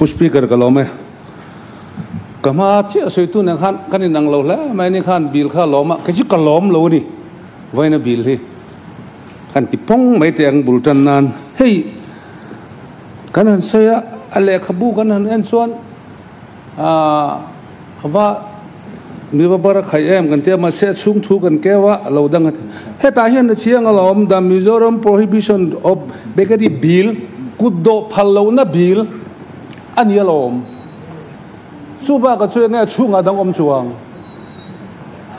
Pu Speaker ka lawm e. Ka hma chiah sawi tu nen khan kan inang lo hle mai ni khan bill kha lawm a, kei chu ka lawm lo a ni vawiina bill hi kan ti pawng mai teh ang bul tan nan. Hei kan han sawi a, a lehkhabu kan han en chuan aah va mi va bar a khaih em kan tia mahse a chhung thu kan keu a, a lo dang a ti. Hetah hian a chiang alawm The Mizoram Prohibition of Beggary Bill kut dawh phal lohna bill a ni alawm. Chu bakah chu enge a chhungah dang awm chuang.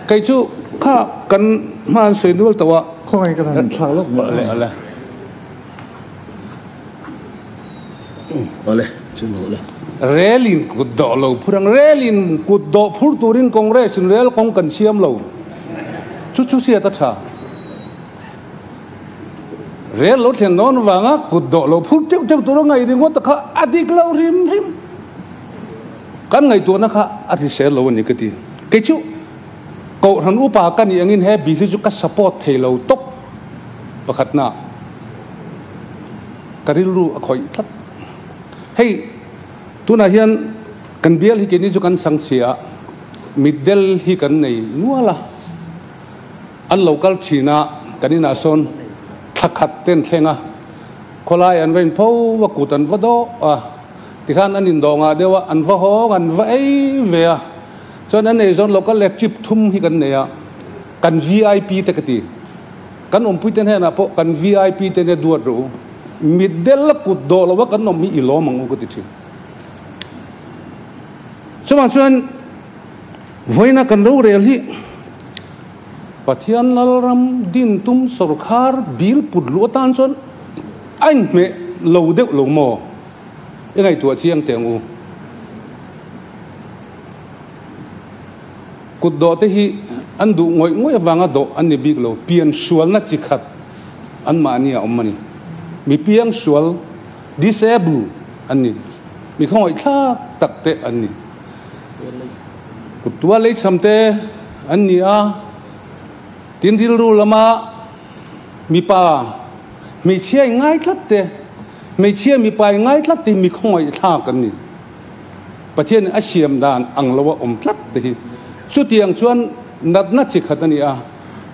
Kei chu kha kan hma an sawi nual tawh a. Khawngaih ka han thlak lawk mai. Awle awle. Awle chu nu le. Rel in kut dawh lo phur ang. Rel in kut dawh phur turin Congress in rel kawng kan siam lo. Chu chu hriat a tha. Rel lo thlen dawn avanga kut dawh lo phur teuh teuh tur a ngaih ringawt kha a dik lo hrim hrim. Kan ngaihtuahna kha a hrisel lo a ni ka ti. Kei chu Kohhran upa ka nih angin he bill hi chu ka support thei lo tawp pakhatna ka rilru a khawih tlat. Hei tunah hian kan bial hi keini chu kan chhang chhia a, mitdel hi kan nei nual a. An lo kal thin a, kan inah sawn thla khat ten thleng a, khawlai an va in pho a, kut an va dawh a, tikhan an indawh ngah deuh a, an va hawng an va ei ve a, chuan an ei zawn local leh trip thum hi kan nei a, kan vip te ka ti, kan awmpui te hnenah pawh kan vip te nia duat rawh u, mitdel a kut dawh lo a kan awm hi i lawm ang u ka ti thin. Chuvang chuan. Vawiina kan rorel hi Pathian Lalram din tum sawrkhar bil put luh atan chuan a inhmeh lo deuh lo maw? I ngaihtuah chiang teh ang u. Kut dawh te hi an duh ngawih ngawih avanga dawh an ni bik lo, pian sualna chi khat anmahni a awm a ni. Mi piang sual, disable, an ni. Mi khawngaihthlak tak te an ni. Kuttua leichham te an ni a, tin rilru lama mipa hmeichhia in ngai tlat te, hmeichhia mipa in ngai tlat te hi mi khawngaih thlak an ni. Pathian in a siam dan ang lo a awm tlat te hi chutiang chuan natna chi khat a ni a,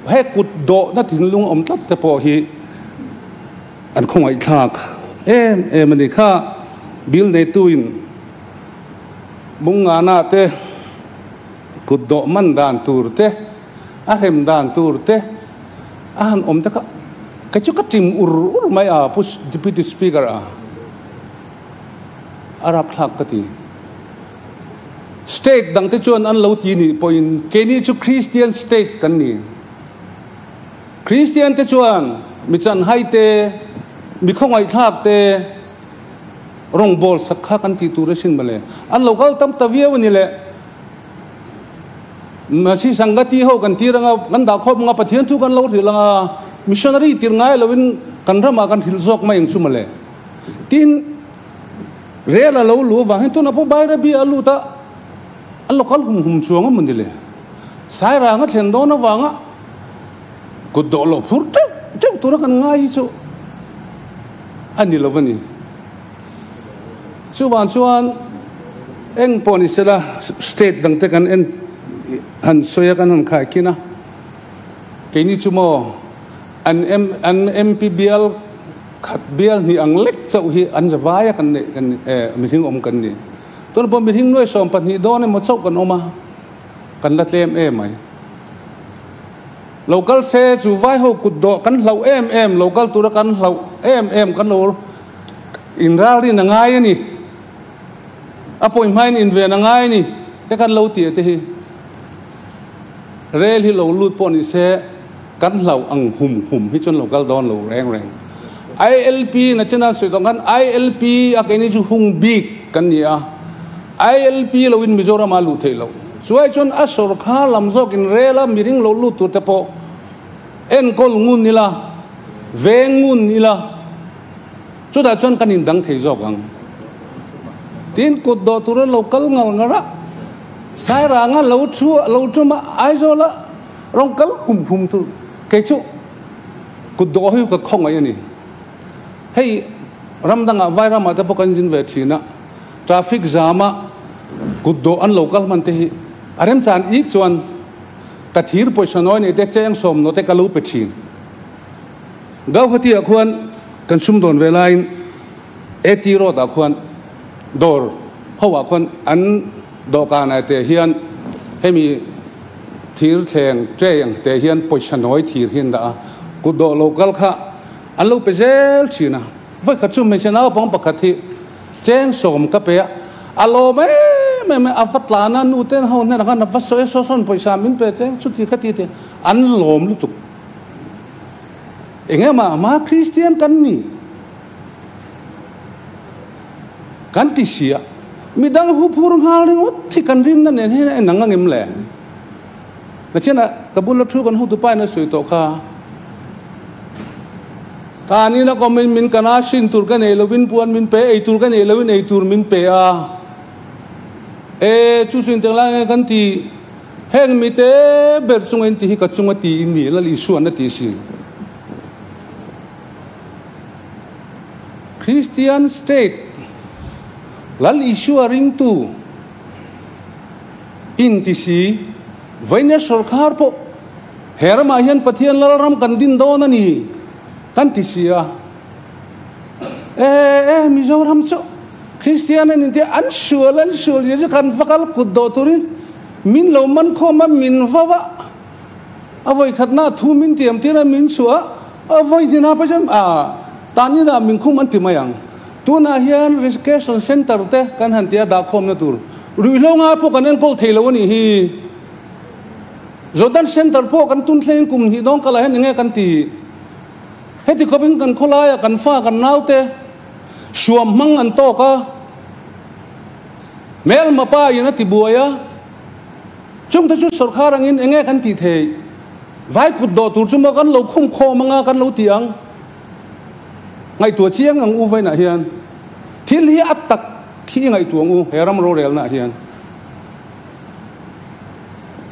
he kut dawhna thinlung awm tlat te pawh hi an khawngaih thlak em em a ni. Kha bill neitu in. Mungana te, kut dawh man dan tur te, a hrem dan tur te a han awm te kha kei chu ka tim ur ur mai a Pu Deputy Speaker a a rapthlak ka ti. State dang te chuan an lo ti nih pawhin keini chu Christian state kan ni. Christian te chuan mi chanhai te, mi khawngaihthlak te, Rawngbawl sak kha kan tih tur asin mawle. An lo kal tam ta viau a ni le. Masi Sangati ho kan tir anga, kan dah khawp anga, Pathian thu kan lo hrilh anga, missionary tir ngai loin kan ramah kan hrilh zawk mai ang chu mawle. Tin, rel a lo lu avang hian tunah pawh Bairabi a lut a, an lo kal hum hum chuang a maw ni le. Sairang a thlen dawn avanga kut dawh lo phur teuh teuh tura kan ngai hi chu a ni lo a ni. Chuvang chuan eng pawh ni sela state dang te kan en han sawi a kan han khaikhin a, keini chu maw an M an MP bial khat bial hnih ang lek chauh hi an zavai a kan neih kan eh mihring awm kan ni. Tunah pawh mihring nuai 12 dawn emaw chauh kan awm a, kan la tlem em mai. Lo kal se chu vai ho kut dawh kan hlauh em em, lo kal tura kan hlauh em em kan lo inralrin a ngai a ni, a pawi hmain inven a ngai a ni te kan lo tih te hi rel hi lo lut pawh ni se kan hlauh ang hum hum hi chuan lo kal dawn lo reng reng. ILP na chena sawi tawh khan ILP a keini chu hung bik kan ni a, ILP loin Mizoram a luh theih loh. Chuai chuan a sawrkhar lam zawkin rel a miring lo lut tur te pawh enkawl ngun ila, veng ngun ila, chutah chuan kan indang thei zawk ang. Tin, kut dawh tura lo kal ngar ngar a, Sairanga lo thu lo tum a, Aizawla rawn kal hum hum tur kei chu kut dawh hi ka khawngaih a ni. Hei ram dangah Vairamah te pawh kan zin ve thin a. Traffic jam a kut dawh an lo kal hman te hi a remchan ik chuan ka thir pawisa nawi nei te cheng sawm naw te ka lo pe thin. Gauhati ah khuan kan sumdawn ve laiin AT road ah khuan dawr ho ah khuan an dawhkan ah te hian hemi thir thleng tray ang te hian pawisa nawi thir hi an dah a, kut dawh lo kal kha an lo pe zel thin a. Vawikhat chu hmeichhe naupang pakhat hi cheng sawm ka pe a, a lawm em em a, a va tlan a, nu ten ho hnenah khan a va sawi a, saw sawn pawisa min pe cheng chuti kha ti te an lawm lutuk. Eng emaw ama Kristian kan ni kan ti si a, midang hu phur nghal ringawt hi kan rinna nen hian a inang angem le? Nachhianah ka bula thu kan hotu pain a sawi tawh kha. Tanin a kawmin min kan a, hrin tur ka nei lovin puan min pe, ei tur ka nei lovin ei tur min pe a. E, chu chu intek lai nge kan ti, heng mite ber chunga in ti hi ka chunga ti in ni, Lal Isuan a ti sin. Christian state, Lal Isua ringtu in ti si, Vawinia sawrkhar pawh he ramah hian Pathian Lalram kan din dawn a ni kan ti si a. E, e, Mizoram chu Kristian an intia an sual an sual zia chu kan va kal kut dawh turin min lo man khawm a, min va va a vawi khatna thu min tiam tir a, min chhuah a, a vawi hnihna pawh chuan a tan inah min khum an ti mai ang. Tunah hian Recreation Centre te kan han tia dahkhawmna tur ruihhlo ngai pawh kan enkawl thei lo a nih hi. Jordan Centre pawh kan tun thlengin kum hnih dawng kalah hian enge kan ti? Heti khawpin kan khawlaia kan fa kan naute suam hmang an tawk a, hmelma pa in a ti buai a, chungte chu sawrkhar angin enge kan tih theih? Vai kut dawh tur chu maw kan lo khum khawm anga kan lo ti ang? Ngaihtuah chiang ang u vainah hian thil hi a tak khi i ngaihtuah ang u he ram rorelnaah hian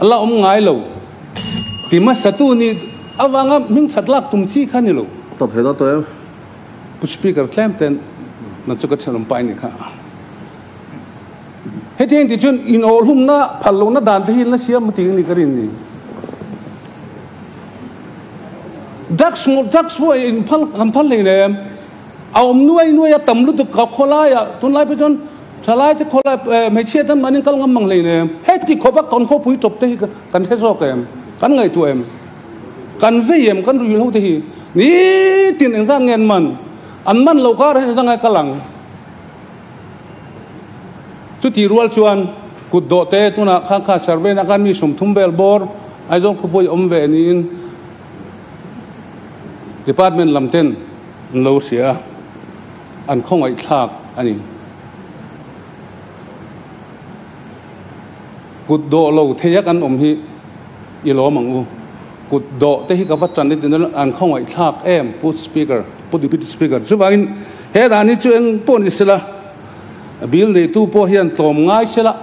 a la awm ngai lo ti hmasa tu nih avanga hming that lak tum chi kha ni lo. Tawp thei dawt tawh em? Pu Speaker tlem ten na chu ka thianawm pai nih kha. Hetiang ti chuan inawhlumna phal lohna dan te hi la siam ti ni ka rin ni. Drugs ngawt drugs pawh in phal kan phal hlei nem. A awm nuai nuai a tam lutuk ka khawlai ah tunlai pawh chuan thalai te khawlai hmeichhia te an in kal ngam mang hlei nem. Heti khawp a kan khawpui tawp te hi kan hre zawk em? Kan ngaihtuah em? Kan vei em? Kan ruihhlo te hi nitin engzat nge an man? An man lo kar hian engzat nge kal ang? Chuti rual chuan kut dawh te tunah kha kha survey na khan mi 30 vel bawr Aizawl khawpui awm ve niin department lam ten an lo hria a, an khawngaihthlak a ni. Kut dawh lo theia kan awm hi i lawm ang u. Kut dawh te hi ka va tan i ti an khawngaihthlak em Pu Speaker, Pu Deputy Speaker. Chuvangin he dan hi chu eng pawh ni sela, bill neitu pawh hian tlawm ngai sela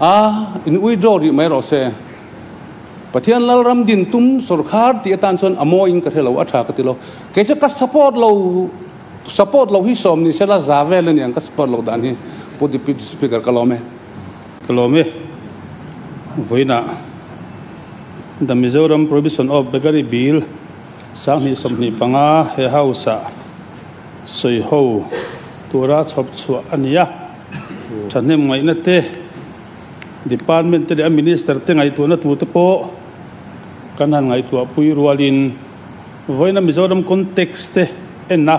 a in withdraw rih mai rawh se. Pathian Lalram din tum sawrkhar tih atan chuan a mawiin ka hre lo, a tha ka ti lo. Kei chu ka support lo, support lo hi sawm ni sela za vel a niang ka support lo dan hi Pu Deputy Speaker ka lawm e. Ka lawm e. Vawiinah The Mizoram Prohibition of Beggary Bill 2025 he House-ah sawi ho tura chhawp chhuah a ni a. Thahnem ngaihna te, Department te leh a Minister te ngaihtuahna tur te pawh kan han ngaihtuah pui rualin vawiina Mizoram context te en a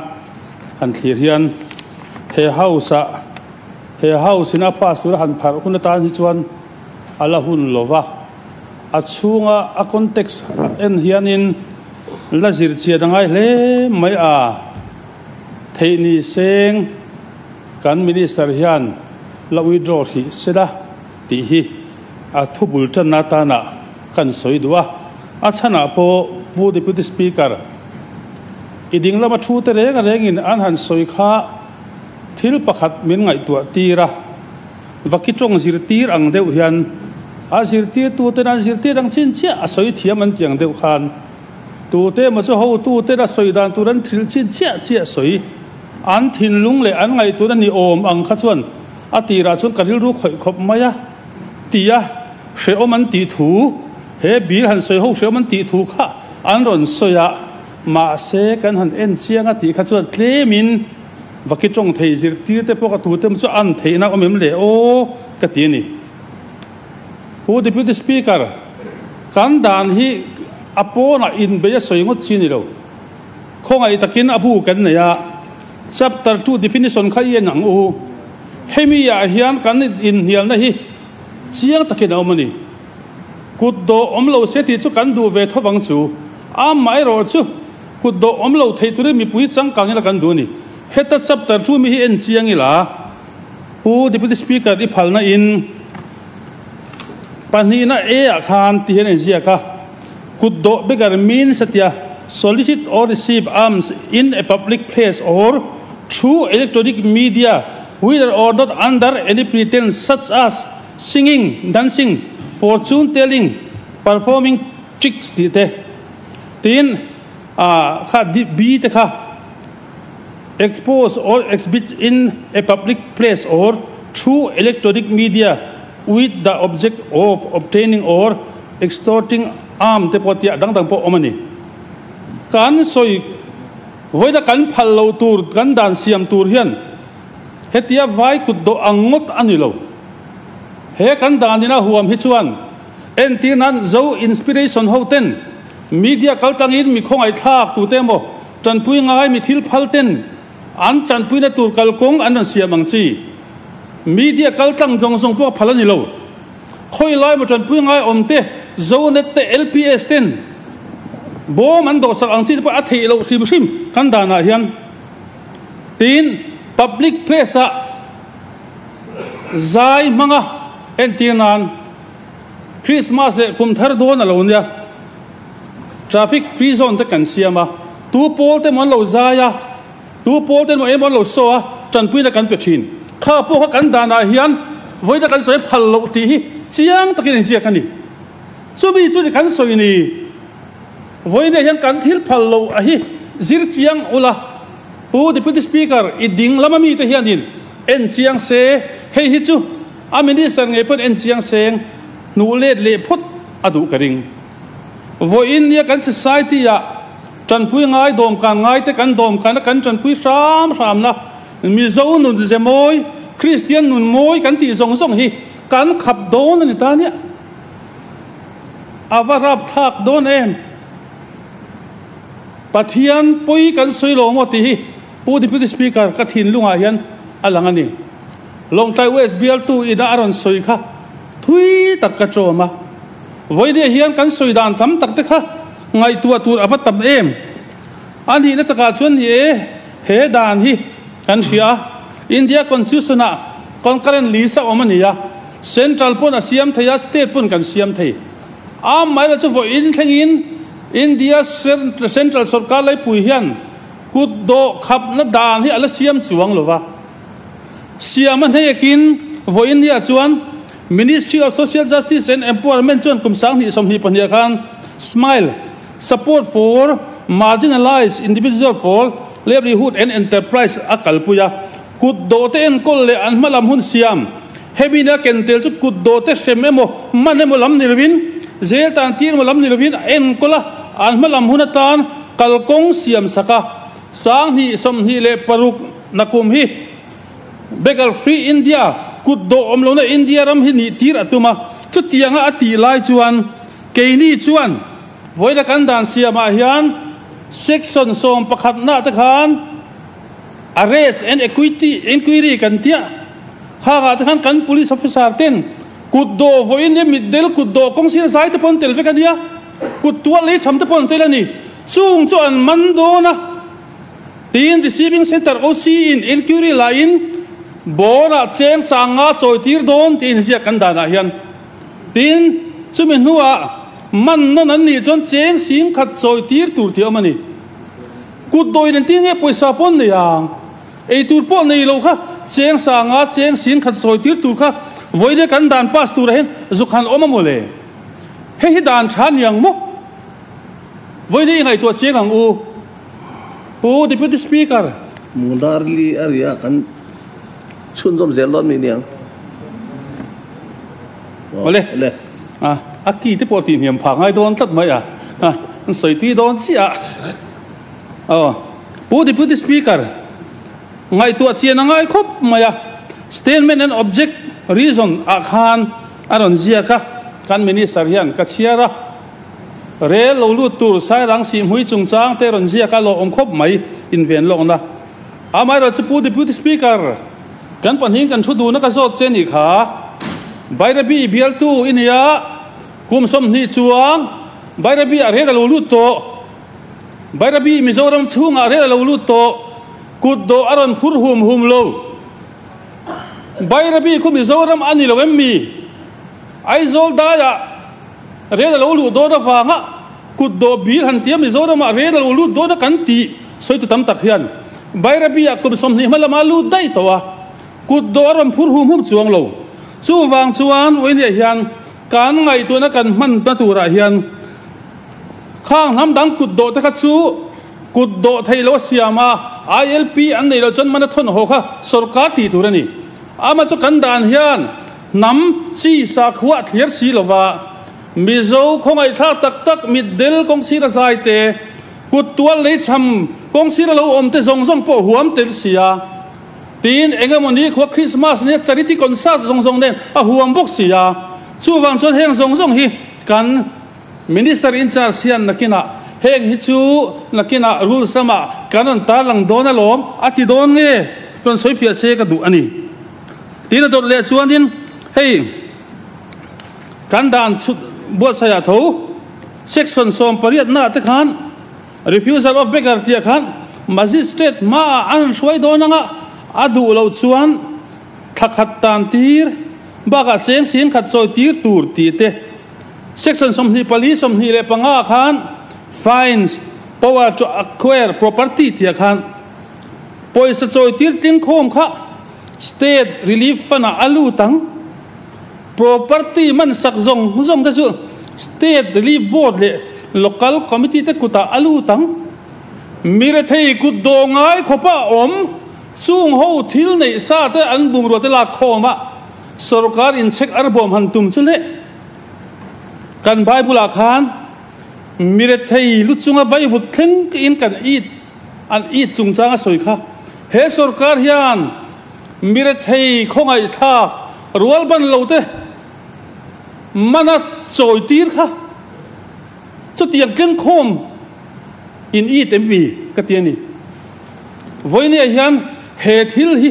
han thlir hian he House-ah He house in a pass tura han pharh hun atan hi chuan a la hun lo va, a chhunga a context en hianin la zir chhiat a ngai hle mai a, theih ni seng kan minister hian la withdraw hrih sela tih hi a thubul tanna atana kan sawi duh a, a chhanah pawh Pu Deputy Speaker i ding lama thu te reng rengin an han sawi kha. Thil pakhat min ngaihtuah tir a, vaki tawng zirtir ang deuh hian a zirtirtuten an zirtir ang chin chiah a sawi thiam an ti ang deuh khan tute emaw chu hotuten a sawi dan tur an thil chin chiah chiah sawi An thinlung leh an ngaihtuahna ni awm ang kha chuan a tirah chuan ka rilru khawih khawp mai a, tia hrehawm an tih thu, he bill han sawi ho hrehawm an tih thu kha an rawn sawi a, mahse kan han en chiang a tih kha chuan tlemin vaki tawng thei zirtir te pawh ka tute chu an theihna awm em le aw ka ti a ni. Pu Deputy Speaker, kan dan hi a pawnah inbei a sawi ngawt chi ni lo. Khawngaih takin a bu kan nei a, Chapter ii definition kha i en ang u. Hemi ah hian kan inhnialna hi chiang takin a awm a ni. Kut dawh awm lo se tih chu kan duh ve tho vang chu. Amaherawh chu kut dawh awm lo thei turin mipui changkang ila kan duh a ni. Heta Chapter ii mi hi en chiang ila Pu Deputy Speaker i phalna in pahnihna A ah khan ti hian a inziak a. Kut dawh beggar means a tia, solicit or receive alms in a public place or through electronic media whether or not under any pretence such as singing, dancing, fortune telling, performing tricks tih te. Tin, ah kha B te kha expose or exhibit in a public place or through electronic media with the object of obtaining or Extorting arm te pawh tia dang dang pawh awm a ni. Kan sawi vawiina kan phal lo tur kan dan siam tur hian hetia vai kut dawh ang ngawt a ni lo. He kan danin a huam hi chuan entir nan Zo Inspiration ho ten media kal tangin mi khawngaihthlak tute emaw tanpui ngai mi thil phal ten an tanpuina tur kalkawng an rawn siam ang chi. Media kal tlang zawng zawng pawh a phal a ni lo. Khawi lai maw tanpui ngai awm te, Zonet te, LPS ten bawm an dawhsak ang chi te pawh a theih loh hrim hrim kan danah hian. Tin, public place ah zai hmanga entir nan Christmas leh kum thar dawn a lo nia, traffic free zone te kan siam a, tu pawl te maw an lo zai a, Tu pawl te emaw emaw an lo saw a, tanpuina kan pe thin. Kha pawh kha kan danah hian vawiina kan sawi phal loh tih hi chiang takin inziak a ni. Chumi chu ni kan sawi ni. Vawiina hian kan thil phal loh a hi zir chiang ula, Pu Deputy Speaker, i ding lama mite hianin en chiang se, hei hi chu a Minister ngei pawn en chiang seng hnuh let leh phawt a duh ka ring. Vawiin nia kan society ah Tanpui ngai dawmkan ngaite kan dawmkana kan tanpui hram hramna Mizo nun ze mawi, Kristian nun mawi kan tih zawng zawng hi kan khap dawn a ni ta nia. A va rap thlak dawn em? Pathian pawi kan sawi lo maw tih hi Pu Deputy Speaker ka thinlungah hian a lang a ni. Lawngtlai West bialtu ina a rawn sawi kha thui tak ka tawm a. Vawinia hian kan sawi dan tam tak te kha Ngaihtuah tur a va tam em? A nihna takah chuan ni e, he dan hi kan hria a, India Constitution ah concurrent list a awm a ni a, Central pawn a siam thei a, State pawn kan siam thei. Amaherawhchu chu vawiin thlengin India Central sawrkar laipui hian kut dawh khapna dan hi a la siam chuang lo va. Siam a hnekin vawiin ni ah chuan Ministry of Social Justice and Empowerment chuan kum 2022 ah khan Smile, Support for Marginalised Individual for Livelihood and Enterprise a kalpui a, kut dawh te enkawl leh an hma lam hun siam. Hemi nia ken tel chu kut dawh te hrem emaw, man emaw lam ni lovin, zel tan tir emaw lam ni lovin a enkawl a, an hma lam hun atan kalkawng siam sak a. 2026 na kum hi Beggar Free India, kut dawh awm lohna India ram hi nih tir a tum a, chutianga a tih lai chuan keini chuan vawiina kan dan siamah hian Section 11 na te khan Arrest and Inquiry kan tia khangah te khan kan Police Officer ten kut dawh vawiin hi mitdel kut dawh kawng sir zai te pawh an tel vek a nia, kut tual lei chham te pawh an tel a ni. Chung chu an man dawn a, tiin Receiving Centre OC in inquiry laiin Bawrah cheng sanga chawi tir dawn tih inziak kan danah hian. Tin, chumi hnuah man nawn an nih chuan cheng 10,000 chawi tir tur tih a awm a ni. Kut dawhin an ti nge pawisa pawh an nei ang, ei tur pawh nei lo kha cheng sanga cheng 10,000 chawi tir tur kha vawiin kan dan pass turah hian zuk han awm a maw le? Hei hi dan tha niang maw? Vawiin i ngaihtuah chiang ang u, Pu Deputy Speaker. Munarli a ria kan chhunzawm zel dawn mi niang. Awle. Le. A, a ki te pawh tihniam phah ngai dawn tlat mai a. A, an sawi tui dawn chiah a. Aw, Pu Deputy Speaker, ngaihtuah chian a ngai khawp mai a. Statement and object reason ah khan a rawn ziak a, kan Minister hian ka chhiar a. Rel lo lut tur Sairang Sihhmui chungchang te rawn ziak a lawh awm khawp mai inven lawkna. Amaherawhchu Pu Deputy Speaker, kan pahnihin kan thu duhna ka zawt che nih kha. Bairabi bialtu i nia, kum 20 chuang Bairabi ah rel a lo lut tawh. Bairabi Mizoram chhungah rel a lo lut tawh. Kut dawh a rawn phur hum hum lo. Bairabi khu Mizoram a ni lo em mi? Aizawl daiah Rel a lo luh dawn avanga kut dawh bil han tia Mizoramah rel a lo lut dawn a kan tih sawitu tam tak hian Bairabi-ah kum 20 hma lama lut daih tawh a, kut dawh a rawn phur hum hum chuang lo. Chuvang chuan Uinia hian kan ngaihtuahna kan hmanna turah hian khang hnam dang kut dawh te kha chu kut dawh thei lo a siam a, ILP an nei loh chuan mana thawn haw kha sawrkar tih tur a ni. Amah chu kan dan hian Hnam chi sakhua thliar si lova Mizo khawngaihthlak tak tak mitdel kawngsir a zai te, kut tual lei chham kawngsir a lo awm te zawng zawng pawh huam tel si a. Tin, eng emaw ni khua Christmas nia charity concert zawng zawng nen a huam bawk si a. Chuvang chuan heng zawng zawng hi kan Minister in charge hian nakinah heng hi chu nakinah rules lamah kan rawn tarlang dawn alawm a ti dawn nge rawn sawifiah se ka duh a ni. Tin a dawt leh chuanin hei kan dan chhut buatsaihah tho section 18 naah te khan refusal of beggar tih ah khan magistrate hmaah an rawn hruai dawn anga a duh loh chuan thla khat tan tir bakah cheng sing khat chawi tir tur tih te section 24 25 ah khan fines power to acquire property tih ah khan pawisa chawi tir tlingkhawm kha State Relief Fund ah a lut ang. Property man sak zawng zawng te chu State Relief Board leh Local Committee te kutah a lut ang. Mirethei kut dawh ngai khawpa awm chung ho thil neih sa te an bungrua te lak khawm a, sorkar inchhek arbawm han tum chu le. Kan Bible ah khan mirethei lu chunga vaivut thleng in kan it An it chungchang a sawi kha. He sorkar hian mirethei khawngaihthlak rual ban lo te mana chawi tir kha chutiang tlengkhawm in it em mi ka ti a ni. Vawinia hian he thil hi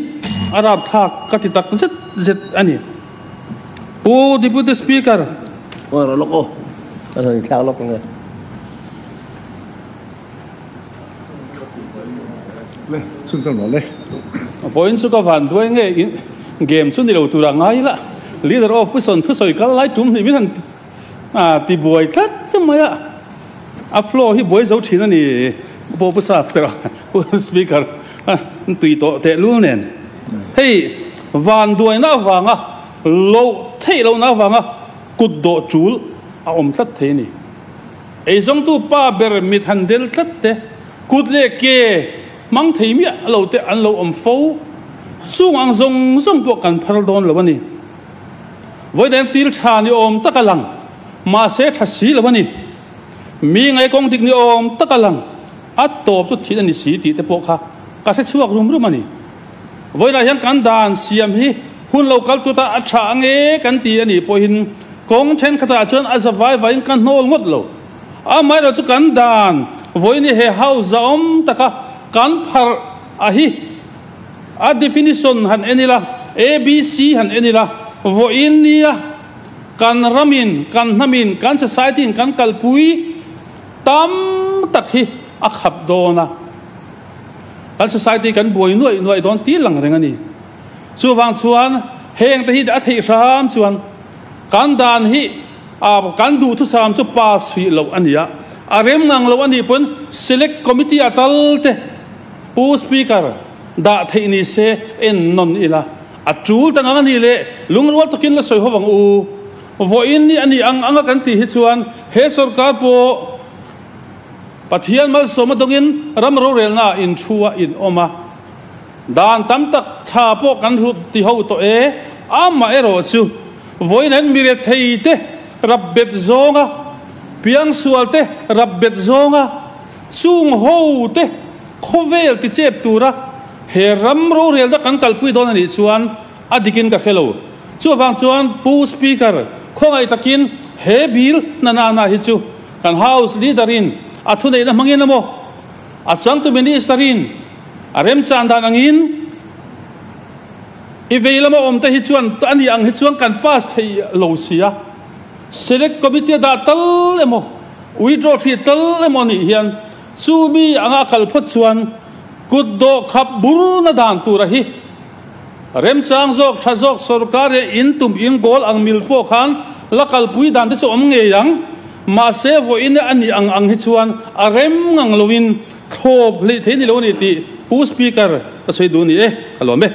a rapthlak ka ti tak zet zet a ni. Pu Deputy Speaker. Aw rawh lawk aw, ka rawn inthlak lawk ang e. Le, chhunzawm rawh le. Vawiin chu ka van duai nge in game chu ni lo tur a ngai la. Leader of Opposition thusawi kal lai tum hnih min han ti buai tlat mai a. A flow hi buai zo thin a ni. Pu Pu Sap te Pu Speaker an tui tawh teh lul nen. Hei van duaina avanga loh theih lohna avanga kut dawh tul a awm tlat thei a ni. Eizawngtu pa ber mit han del tlat te, kut leh ke hmang thei miah lo te an lo awm fo. Chung ang zawng zawng pawh kan phar dawn lo a ni. Vawidain til tha ni awm tak a lang, mahse tha si lo a ni. Mi ngai kawng dik ni awm tak a lang, a tawp chu thih a ni si tih te pawh kha ka hre chhuak rum rum a ni. Vawiinah hian kan dan siam hi hun lo kal tut a, a tha ange kan ti a nih pawhin kawng thenkhatah chuan a za vai vaiin ka hnawl ngawt lo. Amaherawhchu chu kan dan vawiin hi he house za awm taka kan pharh a hi a definition han en ila, ABC han en ila, vawiin nia kan ramin, kan hnamin, kan society in kan kalpui tam tak hi a khap dawn a. Kan society kan buai nuaih nuaih dawn ti lang reng a ni. Chuvang chuan heng te hi a theih hram chuan kan dan hi kan duhthusam chu pass hrih loh a ni a. A rem ngang loh a nih pawn select committee a tal te Pu Speaker dah theih ni se en nawn ila. A tul ta ngang a nih leh lungrual takin la sawi ho vang u. Vawiin ni a nih ang anga kan tih hi chuan he sorkar pawh Pathian malsawm a dawngin ram rorelnaah inthu a inawm a. Dan tam tak tha pawh kan ru ti ho tawh e. Amaherawhchu, vawiin hian mi rethei te rap bet zawnga, piangsual te rap bet zawnga, chung ho te khawvel ti chep tura he ram rorelna kan kalpui dawn a nih chuan a dikin ka hre lo. Chuvang chuan Pu Speaker, khawngaih takin he bill na na na hi chu kan House Leader in a thuneihna hmangin emaw, a changtu Minister in a remchan dan angin i vei lama awm te hi chuan a nih ang hi chuan kan pass thei lo si a. Select Committee a dah tal emaw, withdraw hrih tal emaw a nih hian chu mi anga a kal phawt chuan kut dawh khap burna dan tura hi Remchang zawk, tha zawk sorkar leh in tum in goal ang mil pawh khan la kalpui dan te chu awm ngei ang. Mahse vawiin a nih ang ang hi chuan a rem ngang loin thlawp hleih thei ni lo a ni tih Pu Speaker ka sawi duh a ni e, ka lawm e.